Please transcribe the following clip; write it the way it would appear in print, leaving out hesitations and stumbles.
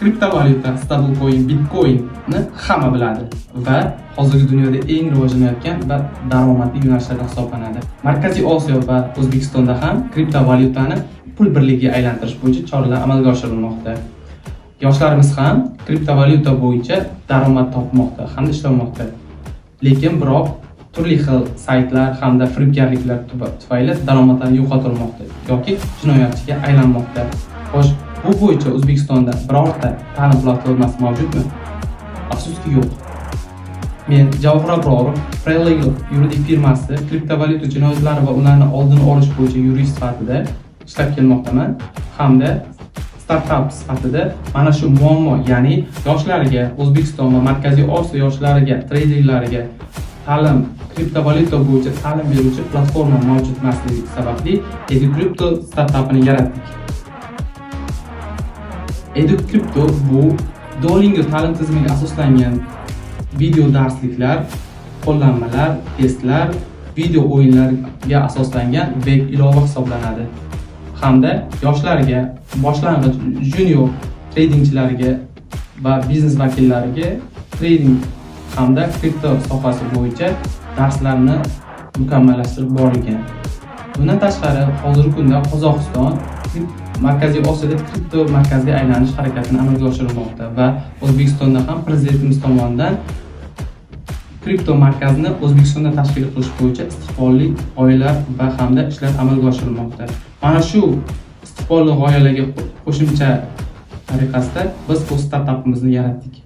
Kriptovalyuta, stablecoin, bitcoinni hamma biladi va hozirgi dunyoda eng rivojlanayotgan va daromadli yo'nalishlardan hisoblanadi. Markaziy Osiyo va O'zbekistonda ham kriptovalyutani pul birligiga aylantirish bo'yicha choralar amalga oshirilmoqda. Yoshlarimiz ham kriptovalyuta bo'yicha daromad topmoqda hamda ishlamoqda. Lekin biroq turli xil saytlar hamda firibgarliklar tufayli daromadlarni yo'qotilmoqda yoki jinoyatchiga aylanmoqda. Xo'sh, bu bo'yicha O'zbekistonda birorta ta'lim platformasi mavjudmi? Afsuski, yo'q. Men, Javohir Abrorov, Prelegal yuridik firmasi kriptovalyuta jinoyatlari va ularni oldini olish bo'yicha yurist sifatida ishlab kelmoqdaman hamda startap sifatida mana shu muammo, ya'ni yoshlarga, O'zbekiston va Markaziy Osiyo yoshlariga, treyderlariga ta'lim, kriptovalyuta bo'yicha ta'lim beruvchi platforma mavjud emasligi sababli EduCrypto startapini yaratdik. EduCrypto bu Duolingo ta'lim tizimiga asoslangan video darsliklar, qo'llanmalar, testlar, video o'yinlarga asoslangan veb ilova hisoblanadi. Hamda yoshlarga, boshlang'ich junior tradingchilarga va biznes vakillariga trading hamda kripto sohasi bo'yicha darslarni mukammallashtirib borilgan. Bundan tashqari, hozirgi kunda Qozog'iston Markaziy Osiyoda kripto markazga aylanish harakatini amalga oshirilmoqda va O'zbekistonda ham prezidentimiz tomonidan kripto markazni O'zbekistonda tashkil qilish bo'yicha istiqbolli g'oyalar va hamda ishlar amalga oshirilmoqda. Mana shu istiqbolli g'oyalarga qo'shimcha tariqasida biz o'z startapimizni yaratdik.